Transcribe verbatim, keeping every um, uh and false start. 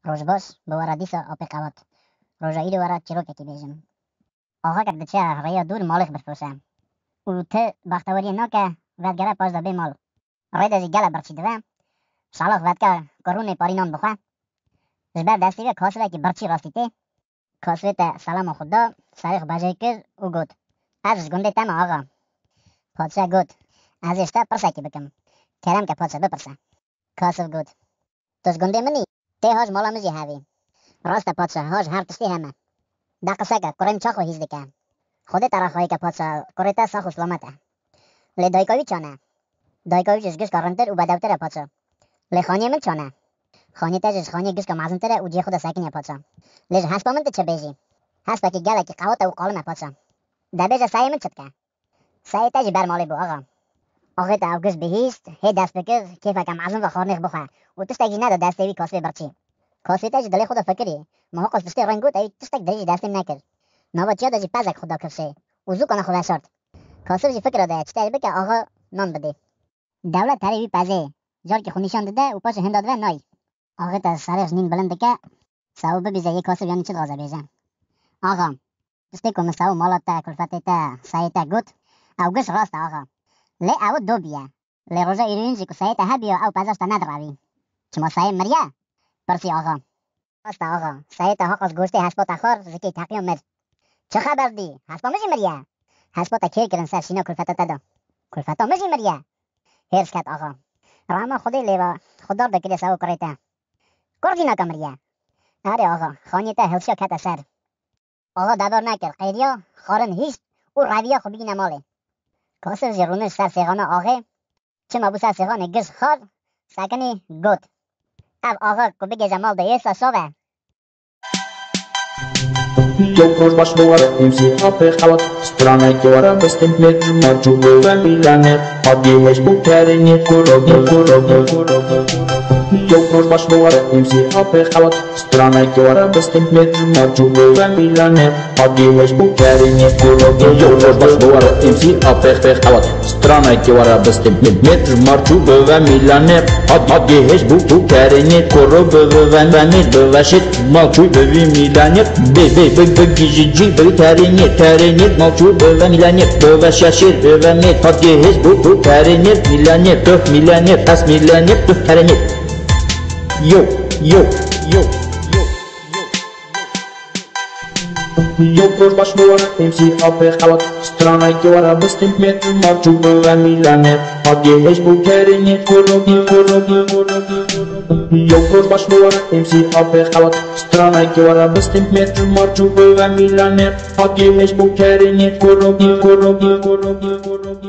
Roj baş, bi we re dîsa apê qewat. Roja îro we re çîrokekî bêjim. Axakek diçe rêya dûr malê xwe bifroşe. Û ti baxteweriyê nake, vedgere paş de bê mal. Rê de jî gele birçî dive. Şalax vedke ku rûnê parî nan bixwe. Ji ber destê wê kasivekî birçî rastî tê. Kasivê te selama xwe da, serê xwe bejê kir û got, "Ez ji gundê te me, axa." Padşe got, "Ez ê ji te pirsekî bikim. Kerem ke padşe bipirse." Kasiv got, "Tu ji gundê min î? Tê ha ji mala min jî hevî." "Rast e padşe, ha ji her tiştî heme." "De qiseke, kurê min çax û hîs dike." "Xwedê te rexayê ke padşe, kurê te sax û selamet e." "Lê dayika wî çane?" "Dayika wî jî ji gişka rintir û bedewtir e padşe." "Lê xaniyê min çane?" "Xaniyê te jî ji xaniyê gişka mezintir e û cihê xwe de sekiniye padşe." "Lê ji hespa min tu çi bêjî?" "Hespekî gelekî qewat e û qalim e padşe." "De bêje seyê min çi dike?" "Seyê te jî ber malê bû axa." Axê te ew giş bihîst, hê dest bikir, kêfeke mezin ve xwarinê xwe bixwe û tiştek jî neda destê wî kasvê birçî. Kasvê te jî dilê xwe de fikirî, "Ma hiqas tiştê reng got, ewî tiştek dirêj jî destê min nekir." Nava çiya de jî pezek xwe da kifşê û zû kana xwe veşart. Kasiv jî fikra de, "Çi te bike axa nan bidê." Dewlet herê wî pezê, carkî xwe nîşan dide û paşê hinda dive nayî. Axê te serê xwe nîn bilind dike, "Sawo bibîze yê Kasiv yanî çi dixwaze bêje." "Axa, tiştê ku min sawo mala te, kulfetê te, seyê te got, ew giş rast e axa. Lê ew dobiye. Lê roja îroyîn jî ku seyê te hebiyo ew peza ji te nedirevî." "Çima seyê miriye?" pirsî axa. "Rast e axa, seyê te haqas goştê hespa te xwar, zikê teqiya mir." "Çi xeber dî? Hespa min jî miriye?" "Hespa te kêr kirin ser şîna kulfeta te de." "Kulfeta min jî miriye?" Hêrs ket axa. "Rehma Xwedê lê be, xwe dar dikirê sawo kurê te." "Kur jî naka miriye?" "Erê axa, xaniyê te hilşiya kete ser." Axa dever nekir, qeyriya, xwarin hîşt û reviya xwe bigîne malê. Kasiv jî rûnişt ser sêxana axê. Çima bû ser sêxanê giş xar, sekinî got, "Ev axa ku bigêje mal de yê sa şav e." Yok roj baş bo were, emsî apê xewat, stranekê were bistim, met marçû ve milanet, hatiye hêj bû kerê niyet, kuro, kuro, kuro. Yok roj baş bo were, emsî apê xewat, stranekê were bistim, met marçû ve milanet, hatiye hêj bû kerê niyet, kuro, kuro. Yok roj baş bo were, emsî apê xewat, stranekê were bistim, met marçû ve milanet, hat, hatiye hêj bû, bû kerê niyet, kuro, ve, ve, ve, ve, niyet, ve, ve, şit. Malçû bivî milanêt, bê, bê, bê, bê, gî, jî, cî, bivî terênêt, terênêt, malçû bive milanêt, bive şeşêr, bive mêt, hatiye hêj bû, bû terênêt, milanêt, tüh milanêt, es milanêt, tüh terênêt. Yo, yo, yo, yo, yo, yo. Yo, roj baş bo were, emsî apê xewat, stranekê were bistim, mêt, malçû bive milanêt, hatiye hêj bû terênêt, kuro, kuro, kuro, kuro. Yo, roj baş bo were, emsî apê xewat, stranekê were bistim, mêt, marçû bive milanêt, hatiye hêj bû kerê niyet, kuro, kuro, kuro, kuro.